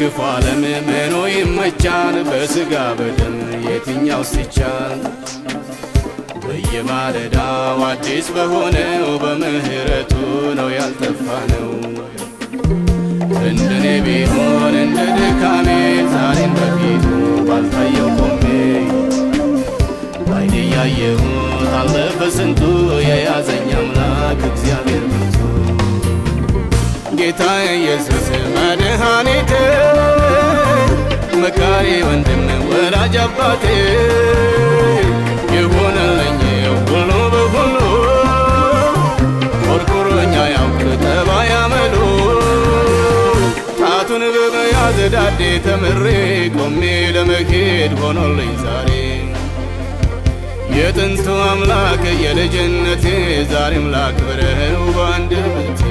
በክፉ ዓለም ምኑ ይመቻል? በሥጋ በደም የትኛው ሲቻል? በየማለዳው አዲስ በሆነው በምህረቱ ነው ያልጠፋነው። እንደኔ ቢሆን እንደ ድካሜ ዛሬም በፊቱ ባልታየው ቆሜ፣ ባይኔ ያየሁት አለፈ ስንቱ፣ የያዘኝ አምላክ እግዚአብሔር ብርቱ። ጌታ ኢየሱስ መድኃኒቴ፣ መካሪ ወንድም ወላጅ አባቴ፣ የሆነልኝ ሁሉ በሁሉ፣ ቆርቁሮኛ ያውቅ ጠባይ አመሉ። ጣቱን በመያዝ ዳዴ ተምሬ ቆሜ ለመሄድ ሆኖልኝ ዛሬ፣ የጥንቱ አምላክ የልጅነቴ ዛሬም ላክብረው በአንደበቴ።